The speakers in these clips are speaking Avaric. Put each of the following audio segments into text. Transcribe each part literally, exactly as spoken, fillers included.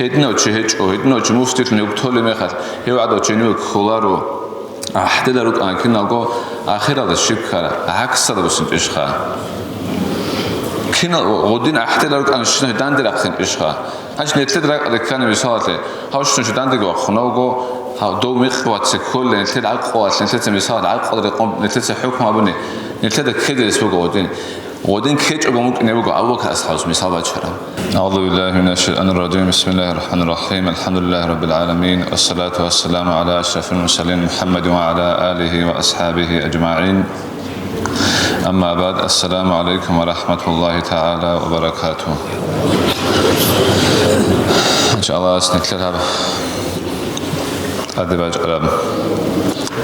Гьединав чи гьечӀо, гьединав чи муфтилъун гьеб толеб мехалъ, гьев гӀадав чи гьениве кколаро. АхӀдеда рукӀана киналго ахиралда щиб ккара, гӀаксалда бусин тӀишха. Кинал гъудин ахӀдеда рукӀана щинав данде рахъин тӀишха. Гьанчи нилъеда ракӀалде ккани мисалалъе, гьав щун чи дандего вахъунавго, гьав дов мекъ ваце кколила, нилъеда гӀакъуалъ, нилъеца мисалалъе гӀакъуал рекъон, нилъеца хӀукму гьабуни, нилъеда ккезе рес буго гъудин. Гъодин ккечӀого мукӀине буго Абу Бакр асхӀабас мисал бачараб. أعوذ بالله من الشيطان الرجيم. بسم الله الرحمن الرحيم. الحمد لله رب العالمين. والصلاة والسلام على أشرف المرسلين محمد وعلى آله وأصحابه أجمعين. أما بعد. السلام عليكم ورحمة الله تعالى وبركاته. إن شاء الله, нилъер гьаб тӀаде бачӀараб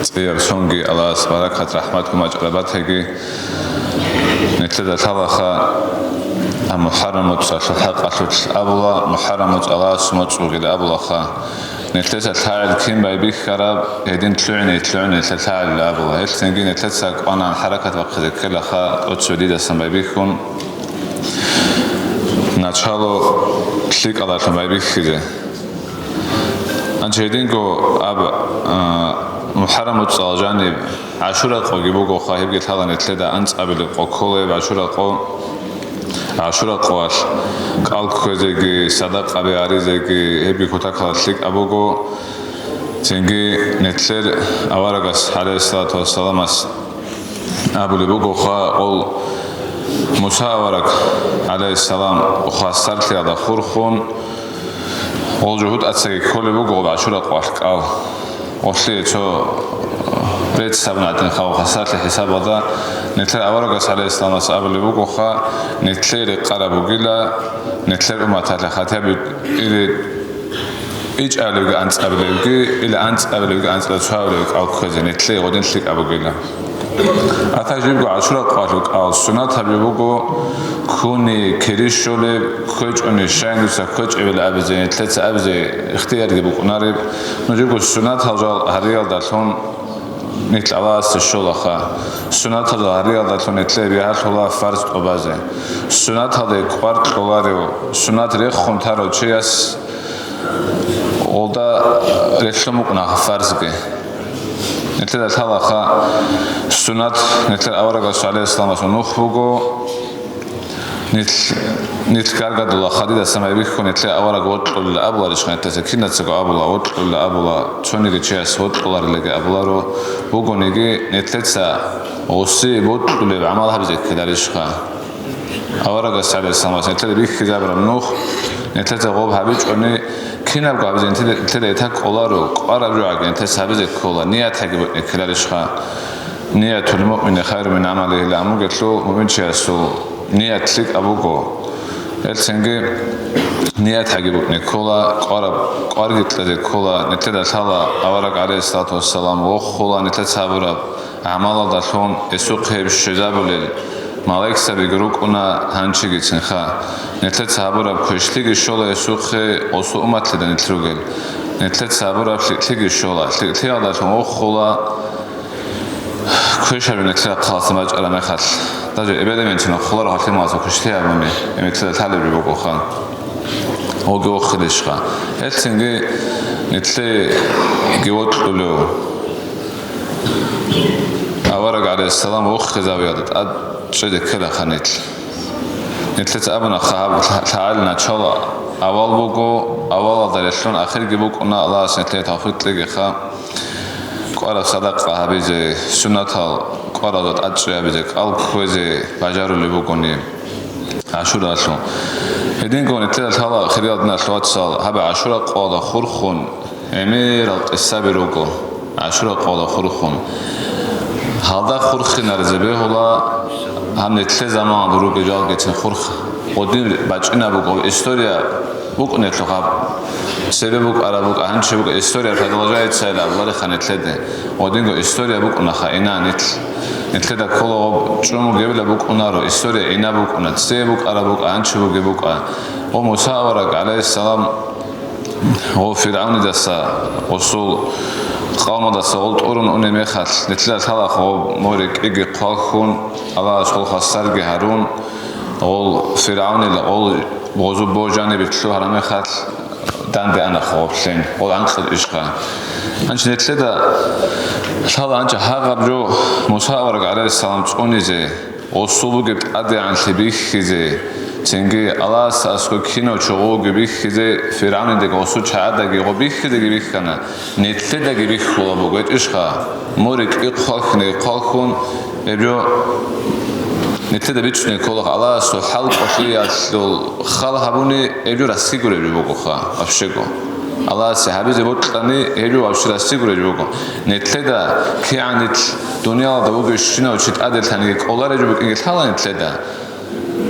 цӀияб сонги Аллагьас баракат, рахӀматгун бачӀараб батаги. Нилъеда лъалаха, а, МухӀаррам моцӀалъул хӀакъалъулъ абула, МухӀаррам моцӀ Аллагьас моцӀ бугила абулаха. Нилъеца лъагӀел кин байбихьараб, гьедин лъугӀине, лъугӀине нилъер лъагӀелила абула. Гьелъинги нилъеца кӀванан хӀаракат бахъизе ккелаха, тӀоцебе дидасан байбихьун, начало лъикӀалдалъун байбихьизе. Гьанчи гьединго аб, а, МухӀаррам моцӀал жаниб ГӀашура къоги бугоха, гьебги лъала нилъеда анцӀабилеб къо ккола гьеб ГӀашура къо. ГӀашура къоялъ кӀал кквезеги, садакъаби гьаризеги, гьебги кутакалда лъикӀаб буго. Цинги нилъер аварагас, гӀалайгьиссалату вассаламас, абулеб бугоха, гъол Муса авараг, гӀалайгьиссалам, хвасарлъиялда хурхун, гъол жугьутӀацаги кколеб буго гъоб ГӀашура къоялъ кӀал. Гъолъие цо рецц гьабун гӀадин хъав хвасарлъи хӀисабалда, нилъер аварагас, гӀалайгьиссаламас, абулеб бугоха, нилъее рекъараб бугила, нилъер умматалъе хатӀаб или ичӀабилебги анцӀабилебги, или анцӀабилебги анцӀила цоабилебги кӀал кквезе, нилъее гъодин лъикӀаб бугила. Ата жибго ГӀашура къоялъул кӀал сунат гьабизе буго, ккуни, кири щолеб, кквечӀони, щайин дуца кквечӀебила абизе, нилъеца абизе ихтиярги букӀунареб. Ну жибго сунатал жал гьариялдалъун нилъ Аллагьасде щолаха. Сунатал жал гьариялдалъун нилъее бигьалъула фарз тӀубазе. Сунаталде кӀвар кьоларев, сунат рехун тарав чияс гъолда релълъун букӀунаха фарзги. Нилъеда лъалаха, сунат, нилъер аварагасул, гӀалайгьиссаламасул, нух буго, нилъ, нилъ гаргадула хадидасан байбихьун, нилъер авараг вокьулила абуларищха нилъеца, кинацаго абула, вокьулила абула, цониги чияс вокьуларилаги абуларо, бугониги, нилъеца гъуси бокьулеб гӀамал гьабизе ккеларищха? Аварагас, гӀалайгьиссаламас, нилъеда бихьизабураб нух, нилъеца гъоб гьабичӀони, кинабго гьабизе нилъеда, нилъеда гьитак кӀоларо, кӀвараб жо гӀаги нилъеца гьабизе ккола, ният гьаги букӀине ккеларищха? Ниятул муъмини хайру мин гӀамалигьи, амугелъул муъминчиясул ният лъикӀаб буго. Гьелцинги ният гьаги букӀине ккола, кӀвараб, кӀварги кьезе ккола, нилъеда лъала авараг, гӀалайгьиссалату вассалам, вохула нилъеца гьабураб гӀамалалдалъун гьесухъе гьеб щвезабулел малаикзабиги рукӀуна гьанчигицинха. Нилъеца гьабураб квешлъиги щола гьесухъе, гъосул умматлъида нилъ ругел. Нилъеца гьабураб лъикӀлъиги щола. ЛъикӀлъиялдалъун вохула квешаб нилъер хъаласан бачӀараб мехалъ. Даже эбел-эменцин хъуларо гьалъималаса квешлъи гьабуни, гьеб нилъеда лъалеб бугоха. Гьоги вохилищха. Гьелцинги нилъеги вокьулев авараг, гӀалайгьиссалам, вохизавиялда тӀад чӀезе ккелаха нилъ. Нилъеца абунаха, гьаб лъагӀел начало авал буго, авалалда релълъун ахирги букӀуна, Аллагьас нилъее тавфикъ кьегиха. КӀвараб садакъа гьабизе, суннатал кӀваралда тӀад чӀей гьабизе, кӀал кквезе бажарулеб бугони. ГӀашуралъул. Гьединго нилъеда лъала, хириял диналъул вацал, гьаб ГӀашура къоялда хурхун гӀемерал къисаби руго, ГӀашура къоялда хурхун. Гьалда хурхинаризе бегьула, гьаб нилъер заманалда ругел жалгицин хурх гъодин бачӀинаб буго, история букӀунелъул гьаб. Цебе букӀараб букӀа, гьанчи букӀа, история продолжается ила абулариха нилъеде. Гъодинго история букӀунаха ина нилъ. Нилъеда ккола гъоб чӀумугебила букӀунаро, история ина букӀуна, цебе букӀараб букӀа, гьанчи бугеб букӀа. Гъо Муса авараг, гӀалайгьиссалам, гъо ФиргӀавнидаса, гъосул къавмалдаса гъол тӀурун унеб мехалъ, нилъеда лъалаха гъоб море кӀиги хъвалхьун, Аллагьас гъол хвасарги гьарун, гъол ФиргӀавнила гъол гъозу божанибе лъугьараб мехалъ, данде ана гъоблъен, гъол анкьил ишха. Гьанчи нилъеда лъала гьанчи гьагъаб жо Муса авараг гӀалайгьиссалам цӀунизе, гъосул бугеб тӀадегӀанлъи бихьизе, цинги Аллагьас аскӀов кинав чогъоги бихьизе, ФиргӀавнидеги гъосул чагӀадаги гъо бихьизеги бихьана, нилъедаги бихьула буго, гьечӀищха? Море кӀикъ хъвалхьине хъвалхьун, гьеб жо нилъеда бицунеб ккола, Аллагьасул хӀалкӀолъиялъул хал гьабуни, гьеб жо расси гуреб жо бугоха, вообще-го. Аллагьасе гьабизе бокьани, гьеб жо вообще расси гуреб жо буго. Нилъеда кигӀан нилъ дуниялалда вугевщинав чи тӀаделъаниги кӀолареб жо букӀинги лъала нилъеда.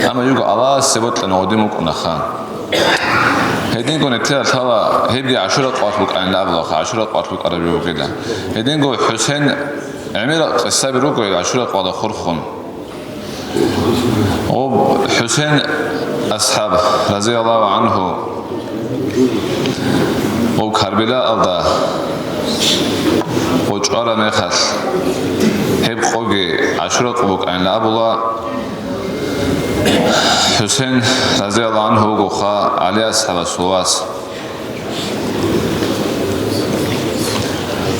Амма жиго Аллагьасе бокьани гъодин букӀунаха. Гьединго нилъеда лъала гьебги ГӀашура къоялъ букӀанилан абулаха, ГӀашура къоялъ букӀараб жо бугила. Гьединго ХӀусен гӀемерал къисаби руго гьеб ГӀашура къоялда хурхун. Гъоб ХӀусен асхӀаб, разияллагьу гӀангьу, гъоб Карбилаалда гъо чӀвараб мехалъ, гьеб къоги ГӀашура къо букӀанилан абула. ХӀусен, разияллагьу гӀангьу, вугоха ГӀали асхӀабасул вас.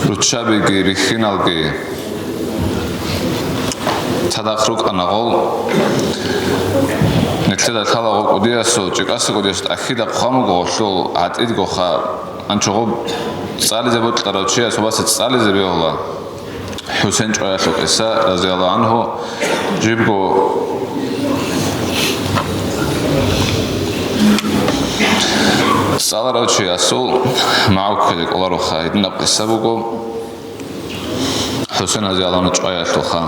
Руччабиги рихьиналги цадахъ рукӀана гъол. Нилъеда лъала гъо кӀудиясул, ЧӀикӀаса кӀудиясул тӀахьида хъван буго гъолъул гӀатӀидгоха, анчогъо цӀализе бокьарав чияс васе цӀализе бегьула. ХӀусен чӀваялъул къиса, разияллагьу гӀангьу, жибго цӀаларав чиясул магӀу ккезе кӀолароха, гьединаб къиса буго ХӀусен, разияллагьу гӀангьу, чӀваялъулха.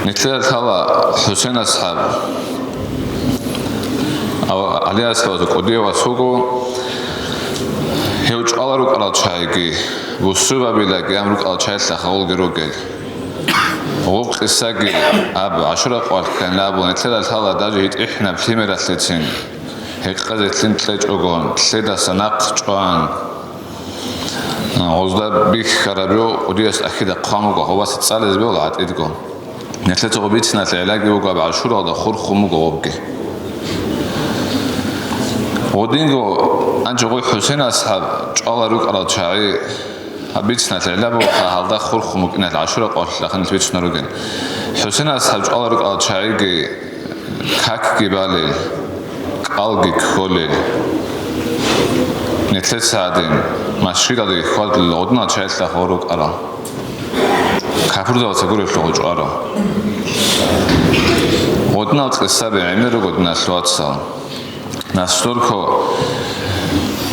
Нилъеда лъала ХӀусен асхӀаб, ГӀали асхӀабасул кӀудияв вас вуго, гьев чӀвала рукӀарал чагӀиги, бусурбабилаги ам рукӀарал чагӀилъа хавулги ругел. Гъоб къисаги аб, ГӀашура къоялъ кканилан абун, нилъеда лъала даже гьитӀихӀинаб лъимералъецин гьекъезе лъим кьечӀогон, лъедаса нахъ чӀван, гъозда бихьараб жо кӀудияс тӀахьида хъван буго, гъобасе цӀализе бегьула гӀатӀидго. Нилъеца гъоб бициналъе гӀиллаги буго, аб ГӀашуралда хурхун буго гъобги. Гъодинго анча гъой ХӀусен асхӀаб чӀвала рукӀарал чагӀи, гьаб бициналъе гӀилла буго, гьалда хурхун букӀиналъ ГӀашура къоялъ нилъ бицунар ругел. ХӀусен асхӀаб чӀвала рукӀарал чагӀиги какги балел, кӀалги кколел. Нилъеца гьадин, машгидалдаги хьвадулел гъодинал чагӀилъа гъо рукӀарал. Капурзабаца гурелъул гъо чӀварал. Гъодинал къисаби гӀемер руго, диналъул вацал. Настолько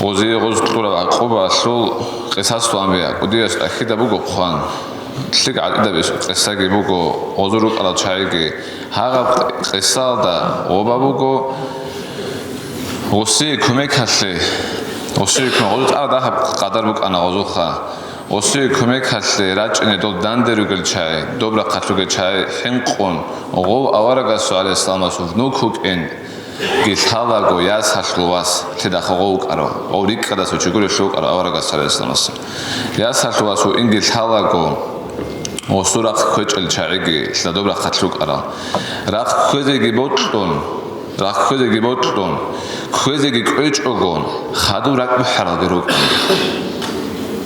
гъозие гъоз кьураб гӀакъубаялъул къисасул амбия кӀудияс тӀахьида буго хъван. ЛъикӀ гӀатӀидаб къисаги буго, гъозул рукӀарал чагӀиги. Гьагъаб къисалда гъоба буго гъосие кумекалъе, гъосие куме-, гъозул тӀад дагьаб къадар букӀана гъозулха. Гъосие кумекалъе рачӀине дол данде ругел чагӀи, доб рахъалъ ругел чагӀи хӀинкъун, гъов аварагасул, гӀалайгьиссаламасул, внук вукӀин, гилъалаго ясалъул вас, лъидаха гъов вукӀарав, гъов рикӀкӀадасев чи гурелъул вукӀарав аварагас, гӀалайгьиссаламасул. Ясалъул вас вукӀин гилъалаго, гъосул рахъ кквечӀел чагӀиги лъадоб рахъалъ рукӀарал. Рахъ кквезеги бокьун, рахъ кквезеги бокьун, кквезеги кӀвечӀогон, хадуб ракӀ бухӀаралги рукӀун.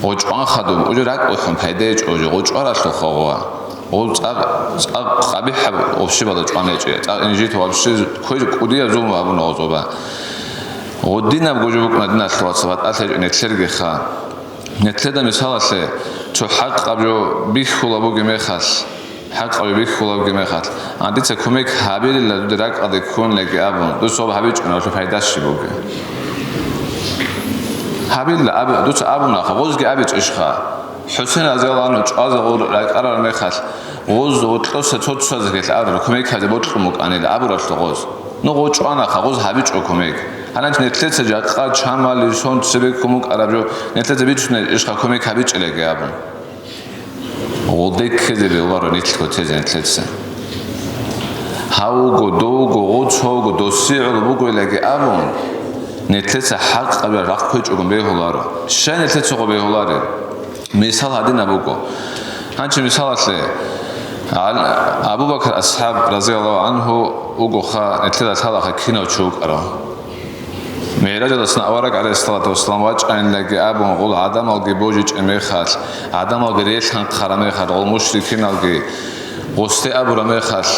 Гъо чӀван хадуб, уже ракӀ бухӀун пайда гьечӀо, уже гъо чӀваралъухъа гъова. Гъол цӀакъ, цӀакъ къабихӀаб общебала чӀван гьечӀо, цӀакъ инжит вообще кквезе кӀудияб зулму гьабуна гъозоба. Гъодинаб гужу букӀуна, диналъул вацал, батӀалъи гьечӀо нилъергиха. Нилъеда мисалалъе, цо хӀакъаб жо бихьула бугеб мехалъ, хӀакъаб жо бихьула бугеб мехалъ, а дица кумек гьабилила дуда ракӀалде ккунилаги абун, дуца гъоб гьабичӀони, гьелъул пайда щиб бугеб? Гьабилила аб-, дуца абунаха, гъозги абичӀищха. ХӀусен, разияллагьу гӀангьу, чӀвазе гъол ракӀарал мехалъ, гъоз гъоркьоса цо-цоязе гьелъ абурал, кумек гьабизе бокьун букӀанила абуралъа гъоз. Ну, гъо чӀванаха, гъоз гьабичӀо кумек. Гьананчи нилъеца жакъа чамали сон цебеккун букӀараб жо, нилъеца бицунеб ишха кумек гьабичӀилаги абун. Гъолде ккезе бегьуларо нилъго тезе нилъеца. Гьав вуго, дов вуго, гъоз гьав вуго, досие гӀоло бугойлаги абун, нилъеца хӀакъаб рахъ кквечӀого бегьуларо. Щай нилъецаго бегьуларел? Мисал гьадинаб буго. Гьанчи мисалалъе, Гьал-, Абу Бакр асхӀаб, разияллагьу гӀангьу, вугоха, нилъеда лъалаха кинав чи вукӀарав. МигӀражалдасан авараг, гӀалайгьиссалату вассалам, вачӀайиниллаги абун, гъол гӀадамалги божичӀеб мехалъ, гӀадамалги релъанхъараб мехалъ, гъол мушрикиналги гъосде абураб мехалъ,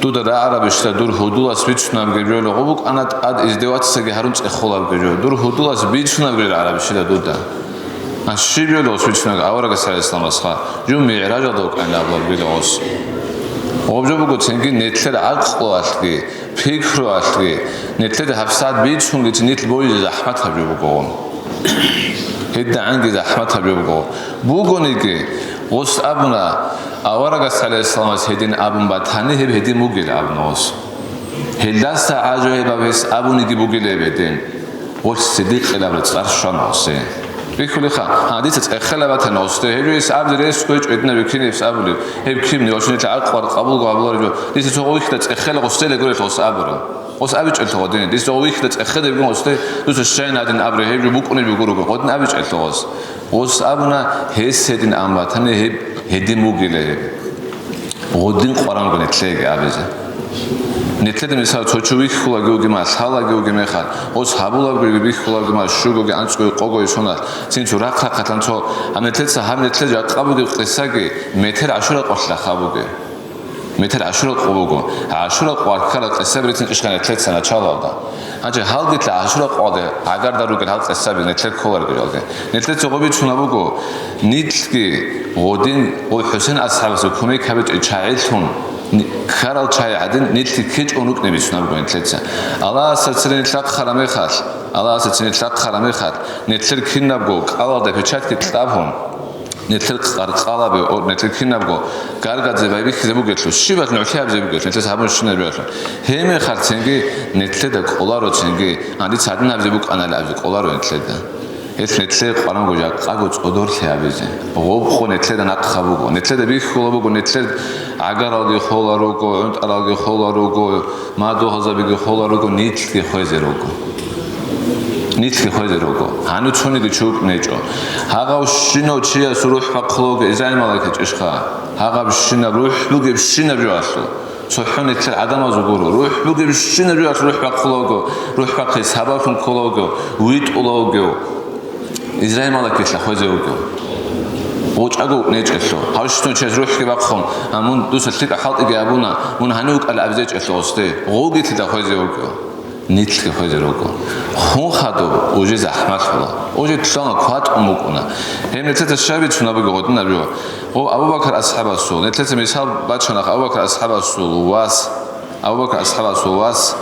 дуда рагӀарабищила дур гьудулас бицунабги жо, гъо букӀана тӀад издевательстваги гьарун цӀехолабги жо, дур гьудулас бицунабги рагӀарабищила дуда. А щиб жо гъос бицунабги аварагас, гӀалайгьиссалам, асха, жо мигӀражалда вукӀайин абулаб бугила гъос. Гъоб жо буго цинги нилъер гӀакълуялъги, пикруялъги, нилъеда гьабсагӀат бицунги чи нилъ бойзе захӀматаб жо буго. ГьедигӀанги захӀматаб жо буго. Бугониги, гъос абуна, аварагас, гӀалайгьиссаламас, гьедин абун батани, гьеб гьедин бугел абуна гъос. Гьелдаса гӀажаибаб гьес абуниги бугел гьеб гьедин. Гъос цидикъилаб цӀар щвана гъосе. Бихьулеха, гьадиса цӀехелаб батани гъосде, гьеб жо гьес абизе рес кквечӀо гьединаб кинаб гьес абулеб, гьеб киб, ва щинилъа гӀакълу гъабулго гьабулареб жо, дица цо вихьда цӀехела гъосде легорел гъос абураб. Гъос абичӀел гъодин, дица цо вихьда цӀехеде гъосде, дуца щайин гьадин абураб, гьеб жо букӀунеб бугурого, гъодин абичӀел гъос. Гъос абуна, гьес гьедин ан батани, гьеб гьедин бугила гьеб. Гъодин къваранго нилъееги абизе. Нилъеда, мисал, цо чи вихьулаги вугема, лъалаги вугемехал, гъос гьабулабги бихьулагима, щугоги, анцӀгоги, къогоги соналъ, цин цо рахъ-рахъалъан цо, гьаб нилъеца, гьаб нилъер жакъа бугеб къисаги метер гӀашура къолъа хабуге. Метер гӀашура къо буго. ГӀашура къо арккарал къисаби рицин ишха нилъеца началалда. Гьанже гьалгилъа гӀашура къоялде гӀагарда ругел гьал къисаби нилъер кколарги жалги. Нилъеца гъо бицуна буго, нилъги гъодин гъо ХӀусен асхӀабасда кумек гьабичӀел чагӀилъун ни-, ккарал чагӀи гӀадин нилъги ккечӀун рукӀине бицуна буго нилъеца. Аллагьасда цере нилъ рахъараб мехалъ, Аллагьасда цере нилъ рахъараб мехалъ, нилъер кинабго кӀалалда печатьги кьабун, нилъер къаркъалаби, о, нилъер кинабго гаргадзе байбихьизе бугелъул, щибал нугӀлъи гьабизе бугелъул, нилъеца гьабун щинаб жоялъул. Гьебмехалъ цинги нилъеда кӀоларо цинги, гьанже цадин гьабизе букӀанали абизе кӀоларо нилъеда. Гьелъ нилъее къваранго жакъаго цӀодорлъи гьабизе. Гъоб къо нилъеда нахъа буго. Нилъеда бихьула буго, нилъер гӀагаралги хола руго, гӀунтӀаралги хола руго, мадугьалзабиги хола руго, нилъги хвезе руго. Нилъги хвезе руго. Гьанив цониги чи вукӀинчӀо. Гьагъавщинав чияс рухӀ бахъулаго Израил малаикачӀищха? Гьагъабщинаб рухӀ бугебщинаб жоялъул. ЦохӀо нилъер гӀадамазул гуро. РухӀ бугебщинаб жоялъул рухӀ бахъулаго, рухӀ бахъи сабаблъун кколаго, витӀулаго. Израил малаикалъа хвезе вуго. ГъочӀаго вукӀинчӀелъул. Гьавщинав чияс рухӀги бахъун, а мун дуца лъикӀаб хӀалтӀиги абуна, мун гьанив вукӀала абизечӀелъул гъосде. Гъоги лъида хвезе вуго. Нилъги хвезе руго. Хун хадуб, уже захӀмалъула. Уже лъугьана, кватӀун букӀуна. Гьеб нилъеца щай бицунеб буго гъодинаб жо? О, Абу Бакр асхӀабасул, нилъеца мисал бачанах Абу Бакр асхӀабасул вас, Абу Бакр асхӀабасул вас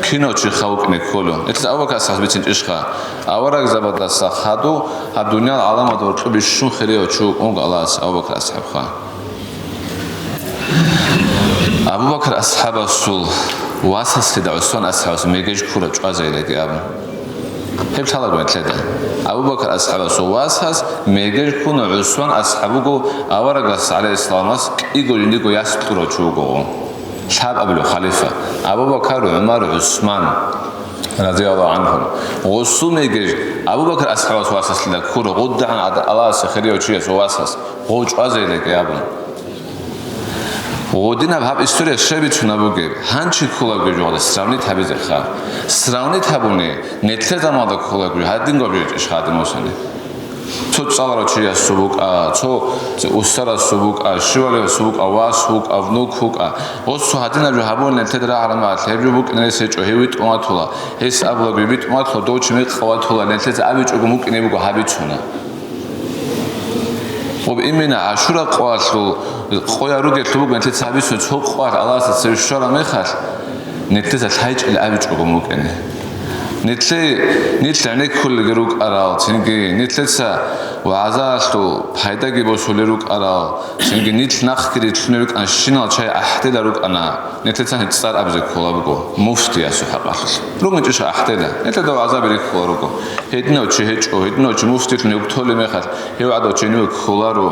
кинав чи хавукӀине кколев? Нилъеца Абу Бакр асхӀабас бицинчӀищха? Аварагзабаздаса хадув гьаб дуниял гӀаламалда гьоркьоб бищун хирияв чи вукӀун вуго Аллагьас Абу Бакр асхӀабха. Абу Бакр асхӀабасул васаслъида ГӀусман асхӀабасул мегеж ккураб чӀвазейилаги абун. Гьеб лъалаго нилъеда. Абу Бакр асхӀабасул васас мегеж ккуна ГӀусман асхӀаб вуго, аварагас, гӀалайгьиссаламас, кӀиго жиндирго яс кьурав чи вуго. Лъабабилев халифа. Абу Бакр, ГӀумар, ГӀусман, разияллагьу гӀангьум. Гъосул мегеж Абу Бакр асхӀабасул васаслъида ккура, гъудагӀан гӀад-, Аллагьасе хирияв чиясул васас, гъов чӀвазейилаги абун. Гъодинаб гьаб история щай бицунеб бугеб? Гьанчи кколеб жо гьале сравнить гьабизеха. Сравнить гьабуни, нилъер заманалда кколеб жо гьадин гьаб жо гьечӀищ гьадин босани. Цо цӀаларав чиясул букӀа, цо устарасул букӀа, щивалевасул букӀа, вас вукӀа, внук вукӀа. Гъосу гьадинаб жо гьабуни нилъеда рагӀараб мехалъ, гьеб жо букӀине гьес гьечӀо, гьев витӀун ватула. Гьес абулаго витӀун ватула, дов чи мекъав ватула, нилъеца абичӀого мукӀине буго гьабицуна. Гъоб имина ГӀашура къоялъул къоя ругелъул буго нилъеца гьабицун цо къоялъ Аллагьасда цеве щвараб мехалъ, нилъеца лъайчӀел абичӀого мукӀине. Нилъе-, нилъ гӀенеккулелги рукӀарал, цинги нилъеца вагӀзаялъул пайдаги босулел рукӀарал, цинги нилъ нахъги рилълъунел рукӀанщинал чай гӀахӀдела рукӀана. Нилъецан гьеб цӀар абизе ккола буго муфтиясул хӀакъалъулъ. РугинчӀищха гӀахӀдела? Нилъеда вагӀзаби рихьула руго. Гьединав чи гьечӀо, гьединав чи муфтилъун гьев толеб мехалъ, гьев гӀадав чи гьениве кколаро.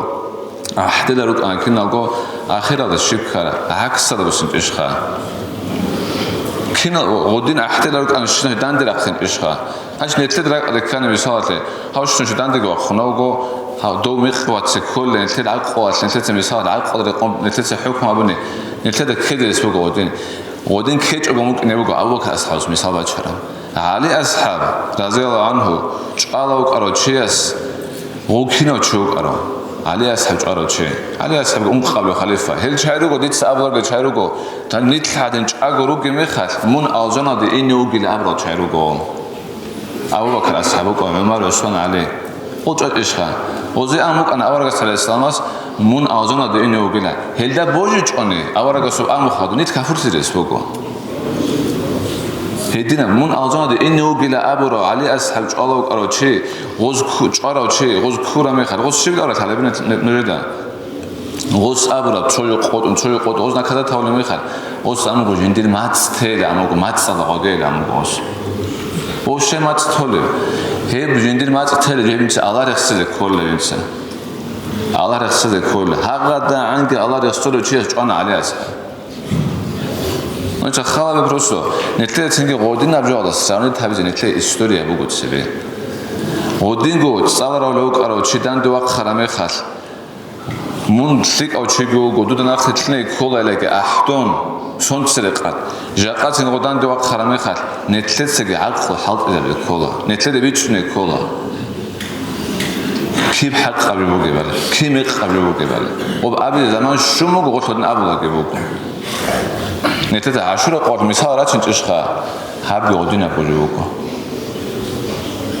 ГӀахӀдела рукӀана киналго ахиралда щиб ккара, гӀаксалда босинчӀищха? Кинал гъодин гӀахӀдела рукӀанщинал данде рахъинчӀищха? Гьанже нилъеда ракӀалде ккани мисалалъе, гьав щун чи дандеги вахъуна вуго, гьав дов мекъ ваце кколила, нилъер гӀакълуялъ, нилъеца мисал гӀакълу рекъон, нилъеца хӀукму гьабуни, нилъеда ккезе рес буго гъодин. Гъодин ккечӀого мукӀине буго Абу Бакр асхӀабас мисал бачараб. ГӀали асхӀаб, разияллагьу гӀангьу, чӀвалев вукӀарав чияс гъов кинав чи вукӀарав? ГӀали асхӀаб чӀварав чи. ГӀали асхӀаб ункъабилев халифа. Гьел чай руго, дица абуларго чай руго, нилъ гӀадин чӀаго ругеб мехалъ, мун алжаналде ине вугила абурал чай руго. Абу Бакр асхӀаб вукӀа, ГӀумар, ГӀусман, ГӀали. Къо чӀвачӀищха? Гъозе ан букӀана аварагас гӀалайгьиссаламас, мун алжаналде ине вугила. Гьелда божичӀони, аварагасул амру хадуб, нилъ кафурлъи рес буго. Гьединаб, мун алжаналде ине вугила абурав ГӀали асхӀаб чӀвалев вукӀарав чи, гъоз кку-, чӀварав чи, гъоз ккураб мехалъ, гъоз щиб абураб лъалеб нужеда? Гъос абураб, цо жо къотӀун, цо жо къотӀун, гъос наказать гьавулеб мехалъ, гъос амуго жиндир мацӀ тейилан амуго, мацӀалда гъодейилан амуго гъос. Вообще мацӀ толеб. Гьеб жиндир мацӀ тейилан, гьеб инца Аллагь рехсизе кколев инца. Аллагь рехсизе кколев. ГьагъадагӀанги Аллагь рехсолев чияс чӀвана ГӀали асхӀаб. Ну, ца халабе просто. Нилъеда цинги гъодинаб жоялда сравнить гьабизе нилъее история буго цебе. Гъодинго цӀаларав вукӀарав чи данде вахъараб мехалъ, мун лъикӀав чиги вуго, дуда нахъе лъине кколайлаги ахӀдон, сонцерекъад, жакъа цин гъоданде вахъараб мехалъ, нилъецаги гӀакълу хӀалтӀизабизе ккола, нилъеда бичӀчӀине ккола. Киб хӀакъаб жо бугебали, киб мекъаб жо бугебали. Гъоб абизе заман щун буго, гъолъ гьадин абулаги буго. Нилъеда гӀашура къвалъ мисал рачинчӀищха, гьабги гъодинаб гури буго.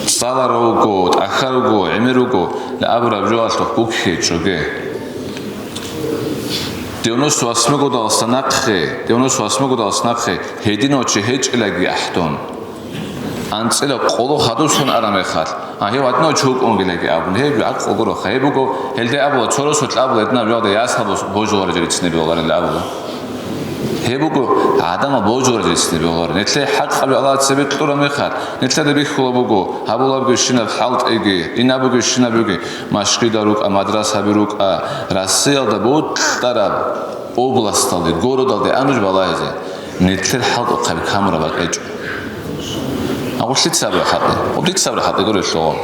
ЦӀаларав вуго, тӀахьар вуго, гӀемер вуго, абураб жоялъухъ гуккиге чӀоге. Девяносто восьмой годалдаса нахъе, девяносто восьмой годалдаса нахъе гьединав чи гьечӀилаги ахӀдон. АнцӀила къоло хадур сон араб мехалъ, а, гьев гьадинав чи вукӀунгилаги абун, гьеб гӀакълу гуроха. Гьеб буго, гьелде абула, цо росулъ абула, гьединаб жоялда ясал бос-, божуларел жо рицинаб бегьуларел абула. Гьеб буго гӀадамал божуларел жо рицинаб бегьуларел. Нилъее хӀакъаб Аллагьас цебе кьураб мехалъ, нилъеда бихьулаб буго, гьабулаб бугебщинаб хӀалтӀиги, инаб бугебщинаб буги, машгидал рукӀа, мадрасаби рукӀа, Россиялда бутӀараб областалде, городалде а нуж балагьизе, нилъер хӀалтӀухъаби камураб бакӀ гьечӀо. Агъурлъи цабра хӀалтӀи, гъубди цабра хӀалтӀи гурелъул.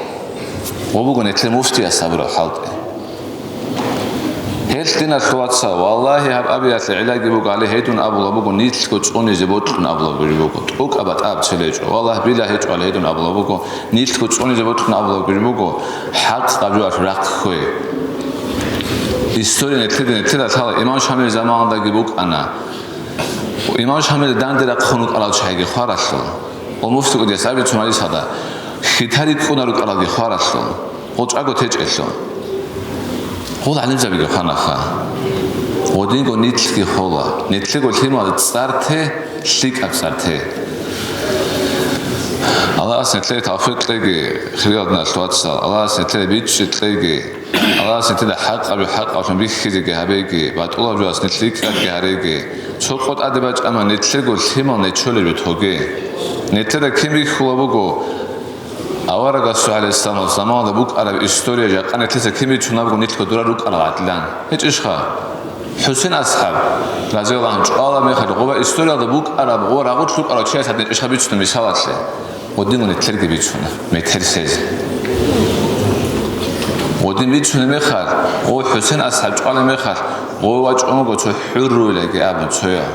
Гъо буго нилъер муфтияс абураб хӀалтӀи. Гьелъ, диналъул вацал, валлагьи, гьаб абиялъе гӀиллаги буго, гьале гьедун абула буго, нилъго цӀунизе бокьун абула буго, тӀокӀаб батӀа абцел гьечӀо, валлагь, билагь гьечӀо, гьале гьедун абула буго, нилъго цӀунизе бокьун абула буго, хӀакъаб жоялъ рахъ хьве. История нилъеда, нилъеда лъала, имам Шамил заманалдаги букӀана. Имам Шамил данде рахъун рукӀарал чагӀиги хваралъул. Ва муфти кӀудияс абицун гьарисалда, хьитари кӀуна рукӀаралги хваралъул. Гъочаго течӀелъул. Гъол гӀалимзабиги хванаха. Гъодинго нилъги хола. Нилъего лъимал цӀар те, лъикӀаб цӀар те. Аллагьас нилъее тавфикъ кьеги, хириял диналъул вацал. Аллагьас нилъее бичӀчӀи кьеги. Аллагьас нилъеда хӀакъаб жо хӀакъаблъун бихьизеги гьабеги, батӀулаб жоялъ нилъ рикӀкӀадги гьареги. Цо къо тӀаде бачӀана, нилъего лъимал нечолеб жо тоге. Нилъеда кин бихьула буго, аварагасул гӀалайгьиссаламасул заманалда букӀараб история жакъа нилъеца кин бицунабго нилъго дурар рукӀарал гӀадилан. ГьечӀищха? ХӀусен асхӀаб, разияллагьу гӀангьу, чӀвалаб мехалъ, гъоба историялда букӀараб, гъоба рагъулъ рукӀарав чияс гьадин ишха бицунеб мисалалъе. Гъодин нилъерги бицуна, метер лъезе. Гъодин бицунеб мехалъ, гъов ХӀусен асхӀаб чӀвалеб мехалъ, гъов вачӀун вуго цо хӀурруйлаги абун цояв.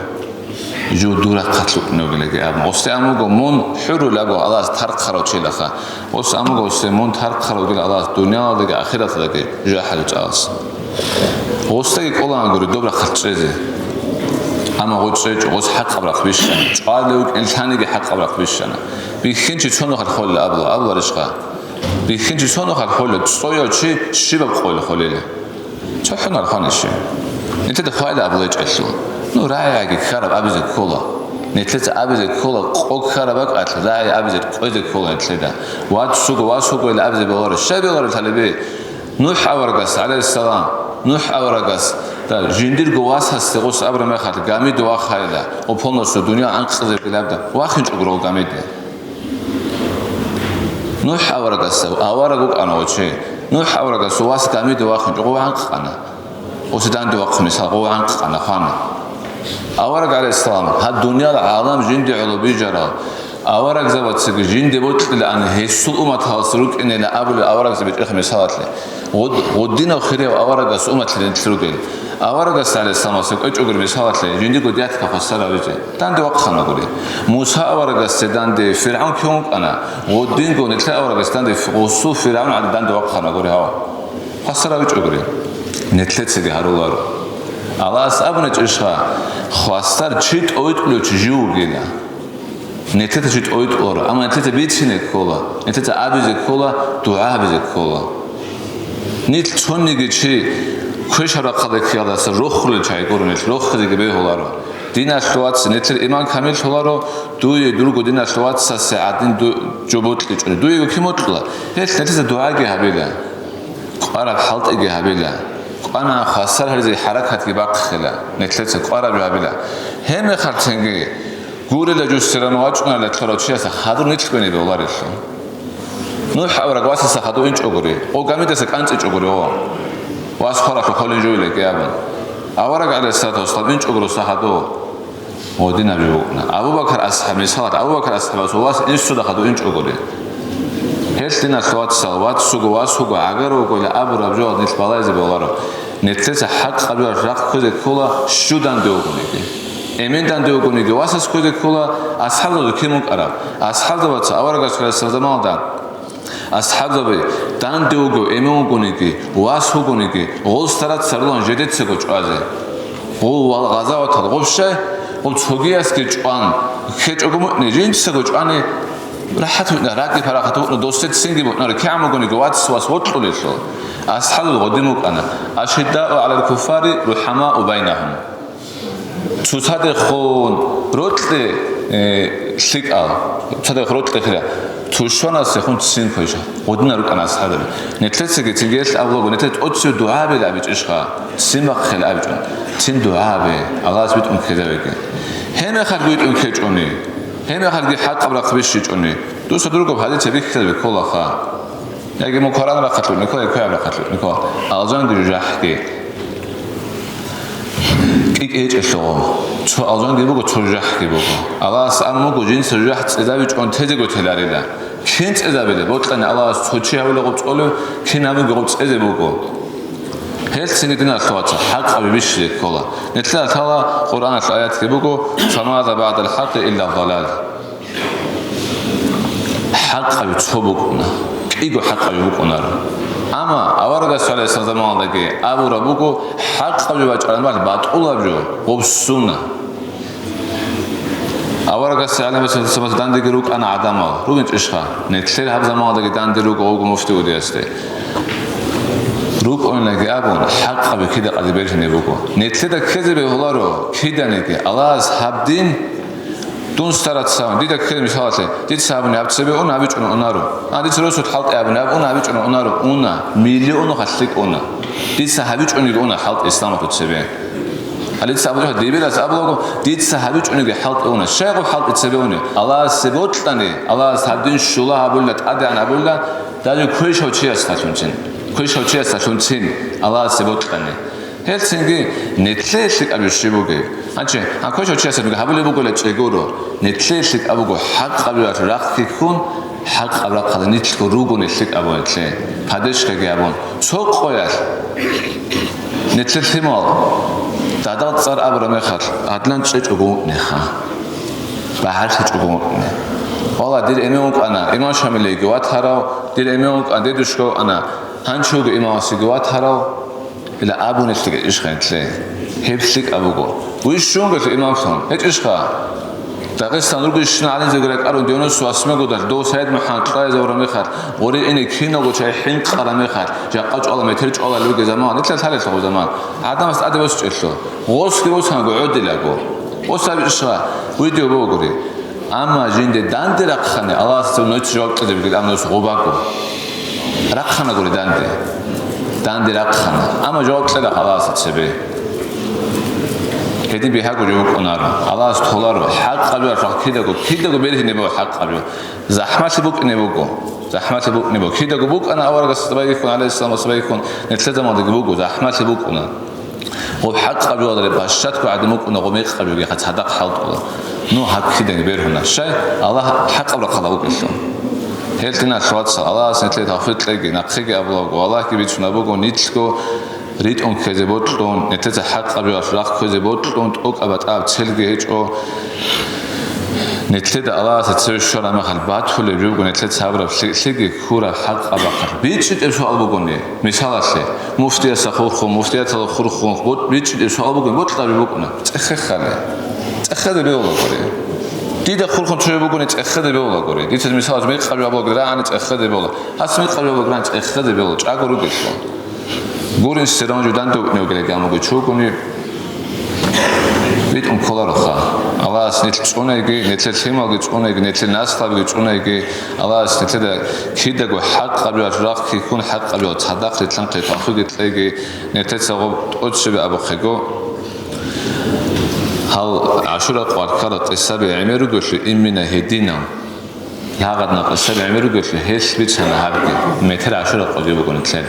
Жо дур рахъалъ рукӀине вугилаги абун. Гъосде ан вуго, мун хӀурруйлаго Аллагьас тархъарав чилаха. Гъос ан вуго, гъосде мун тархъарав вугила Аллагьас дуниялалдаги ахираталдаги жо хӀалучӀалас. Гъосдаги кӀолаангури доб рахъалъ чӀезе. Амма гъо чӀечӀо, гъос хӀакъаб рахъ бищана. ЧӀвалев вукӀин лъаниги хӀакъаб рахъ бищана. Бихьинчи цо нухалъ холел абула, абуларищха? Бихьинчи цо нухалъ холел, цояв чи щибаб къойил холел? ЦохӀо нархъанищи? Нилъеда хвайила абулай чӀелъул. Ну, рагӀи яги ккараб абизе ккола. Нилъеца абизе ккола, къо ккараб бакӀалъ рагӀи абизе кквезе ккола нилъеда. Вацго, васго ила абизе бегьуларо. Щай бегьуларо лъалебе? НухӀ аварагас, гӀалайгьиссалам, НухӀ аварагас, да, жиндирго васасде гъос абураб мехалъ, гамиде вахайила, гъо полностью дуниял анкъизабилабда, вахинчӀого гъо гамиде. НухӀ аварагас, авараг вукӀана гъо чи. НухӀ аварагас вас гамиде вахинчӀого гъо анкъана. Гъосе данде вахъун мисал, гъо анкъана, хвана. Авараг, гӀалайгьиссалам, гьаб дуниял гӀалам жинди гӀоло бижарал, Аварагзабацаги жинде бокьилаан гьесул умматалъ рукӀинила абулел аварагзаби чӀехъе мисалалъе. Гъуд-, гъудинав хирияв аварагас умматлъи нилъ ругел. Аварагас, гӀалайгьиссаламас, кӀвечӀогури мисалалъе, жиндирго дятка хвасар гьабизе. Данде вахъана гури. Муса аварагасде данде ФиргӀавн кивун вукӀана. Гъудинго нилъер аварагас данде ф-, гъусул ФиргӀавн гӀади данде вахъана гури гьав. Хвасар гьабичӀогури. Нилъецаги гьаруларо. Аллагьас абуна чӀишха, хвасар чи тӀовитӀулев чи жив вугила. Нилъеца чи тӀовитӀуларо, амма нилъеца бицине ккола, нилъеца абизе ккола, дугӀа гьабизе ккола. Нилъ цониги чи квешаб рахъалда ккеялдаса рохулел чагӀи гуро нилъ, рохизеги бегьуларо. Диналъул вац, нилъер иман камиллъуларо, дуе дурго диналъул вацасе гӀадин ду-, жо бокьичӀони. Дуего кин бокьула? Гьелъ нилъеца дугӀаги гьабила, къвараб хӀалтӀиги гьабила, къвана хвасар гьаризе хӀаракатги бахъила, нилъеца къвараб жо гьабила. Гьебмехалъ цинги гурела жусеран вачӀунарила лъурав чиясда хадур нилъ кӀвене бегьуларелъул. НухӀ авараг васасда хадув инчӀогури, о гамидаса кӀанцӀичӀогури, о, вас хваралъухъ холин жойилаги абун. Авараг, гӀалайгьиссалату вассалам, инчӀогури сда хадув. Гъодинаб жо букӀуна. Абу-Бакар асхӀаб, мисалат, Абу-Бакар асхӀабасул вас инсуда хадув инчӀогури. Гьелъ диналъул вацал, вацго вас вуго, гӀагар вугойилан абураб жо нилъ балайзе бегьуларо. Нилъеца хӀакъаб жо рахъ кквезе ккола, щудан де вугониги. Эмен данде вугониги, васас кквезе ккола, асхӀабзабазул кин букӀараб. АсхӀабзабаца аварагас хвезаб заманалда, асхӀабзаби данде вуго, эмен вугониги, вас вугониги, гъол старат сарулан жедецаго чӀвазе. Гъол ва гъазаватал гъоб щай, гъол цогиясги чӀван, ккечӀого мутӀни, жинцаго чӀвани, рахӀат букӀна, ракӀи парахат букӀна, досецинги букӀнаро, кигӀан бугониги, вацас вас вокьулелъул. АсхӀабзаби гъодин букӀана: «Ашиддау гӀалал куффари, рухӀамау байнагьум». Цоцадехун рокьи, э, лъикӀал, цоцадехун рокьи хира, тушманасдехун ццин квеша. Гъодинал рукӀана асхӀабзаби. Нилъецаги цинги гьелъ абулаго, нилъер тӀоцеве дугӀа гьабила абичӀищха, ццин бахъила абичӀун, ццин дугӀа гьабе, Аллагьас битӀун ккезавеги. Гьебмехалъ битӀун ккечӀони, гьебмехалъги хӀакъаб рахъ бищичӀони, дуца дургаб хӀадисаб бихьизабе кколаха. Яги мун Коран рахъалъугьни ккола, квегӀаб рахъалъугьни ккола, алжанги жужахӀги кӀикӀкӀей гьечӀелъул. Цо алжанги буго, цо жужахӀги буго. Аллагьас амру буго жинца жужахӀ цӀезабичӀого тезего теларила. Кин цӀезабила? Бокьани Аллагьас цо чи гьавила гъоб цӀолев, кин гьабунги гъоб цӀезе буго. Гьелъ цинги диналъул вацал хӀакъаби бищизе ккола. Нилъеда лъала Къуръаналъул аятги буго: «Фамаза баъдал хӀакъи илла далал». ХӀакъаби цо букӀуна, кӀиго хӀакъаби букӀунаро. Амма аварагас, гӀалайгьиссалам, заманалдаги абураб буго, хӀакъаб жо бачӀараб мехалъ батӀулаб жо гъоб сунна. Аварагас, гӀалайгьиссалату вассалам, дандеги рукӀана гӀадамал, ругин чӀишха? Нилъер гьаб заманалдаги данде руго гъобго муфти удиясде. РукӀунаги абун, хӀакъаби кида къаде бергьине буго. Нилъеда ккезе бегьуларо киданиги, Аллагьас гьаб дин Дун старат савун, дида ккела мисалалъе, дица абуни аб цебе ун абичӀун унаро. А, дица росулъ хӀалтӀи абуни аб ун абичӀун унаро, уна, миллиону халлъи уна. Дица гьабичӀуниги уна хӀалтӀи исламалъул цебе. А дица абуни, дибирас абулаго, дица гьабичӀуниги хӀалтӀи уна. Щай гъоб хӀалтӀи цебе уни? Аллагьасе бокьани, Аллагьас гьаб дин щула гьабула, тӀадегӀан гьабула, даже квешав чиясалъунцин. Квешав чиясалъунцин Аллагьасе бокьани. Гьелцинги нилъее лъикӀаб иш щиб бугеб? Гьанже, гьанкъо жо чиясабиги гьабулеб бугила чӀегоро, нилъее лъикӀаб буго хӀакъабиялъ рахъги ккун, хӀакъаб рахъалда нилъго ругони лъикӀаб буго нилъее, поддержкаги гьабун. Цо къоялъ нилъер лъимал, дадал цӀар абураб мехалъ, гьадлан чӀечӀого вукӀнеха, багьарлъичӀого вукӀне. Валла, дир эмен вукӀана, имам Шамилиги ватарав, дир эмен вукӀана, дедушка вукӀана, гьанчи вуго имамасиги ватарав. Ила абунелъги иш гьантлъе. Гьеб лъикӀаб буго. Вищунго имамлъун. ГьечӀищха? Дагъистан ругищина гӀалимзеги ракӀарун девяносто восьмой годалъ, дов Сайид МухӀаммад Кьаязов вара мехалъ, гъорил ине киналго чай хӀинкъараб мехалъ, жакъа чӀвала метер чӀвала лугезаман, нилъер лъалелъагъузаман. ГӀадамас тӀаде босичӀелъул. Гъосги босанго гӀодилаго. Гъосаб ишха видео богури. Амма жинде данде рахъани, Аллагьас цо нойц жаваб кьезе бугел амрус гъубаго. Рахъанагури данде. Данде рахъана. Амма жаваб кьела Аллагьас цебе. Гьедин бигьаго жо букӀунаро. Аллагьас толаро. ХӀакъаб жо, кидаго, кидаго бергьине буго хӀакъаб жо. ЗахӀмалъи букӀине буго. ЗахӀмалъи букӀине буго. Кидаго букӀана аварагас цӀабайихьун, гӀалайгьиссалам цӀабайихьун, нилъер заманадаги буго, захӀмалъи букӀуна. Гъоб хӀакъаб жоялда бащадго гӀадин букӀуна, гъоб мекъаб жоги хъа цадахъ хӀалтӀула. Ну, гьаб кидаги бергьуна. Щай? Аллагь хӀакъаб рахъалда вукӀелъул. Гьел диналъул вацал, Аллагьас нилъее тавфикъ кьеги, нахъеги абулаго, Аллагьги бицун абуго, нилъго ритӀун ккезе бокьун, нилъеца хӀакъабиялъ рахъ ккезе бокьун, тӀокӀаб батӀаб целги гьечӀо. Нилъеда Аллагьасда цеве щвараб мехалъ батулеб жо буго, нилъеца гьабураб лъи-, лъиги ккураб хӀакъаб рахъалъ. БичӀчӀичӀеб суал бугони, мисалалъе, муфтиясда хурхун, муфтияталда хурхун, бо-, бичӀчӀичӀеб суал бугони, бокьараб букӀуна. ЦӀехехъали. ЦӀехезе бегьулагури. Дида хурхун цо жо бугони, цӀехезе бегьулагури. Дица мисалалъе мекъаб жо абулаго рагӀани цӀехезе бегьула. Гьас мекъаб жо абулаго рагӀани цӀехезе бегьула. ЧӀаго ругелъул. Гурин стерон жудан дукӀни вугилан гьамуги чугуни битӀун кколароха. Аллагьас нилъ цӀунайги, нилъер лъималги цӀунайги, нилъер наслабги цӀунайги, Аллагьас нилъеда кидаго хӀакъабиялъ рахъ ккун, хӀакъабиялъ цадахъ рилълъанхъе тавфикъги кьеги, нилъеца гъоб тӀоцебе абухъего. Гьал ГӀашура къвар ккарал къисаби гӀемер ругелъул имина гьединал. Лагъадна къисаби гӀемер ругелъул гьелъ бицана гьабги, метер ГӀашура къвазе бугони лъел.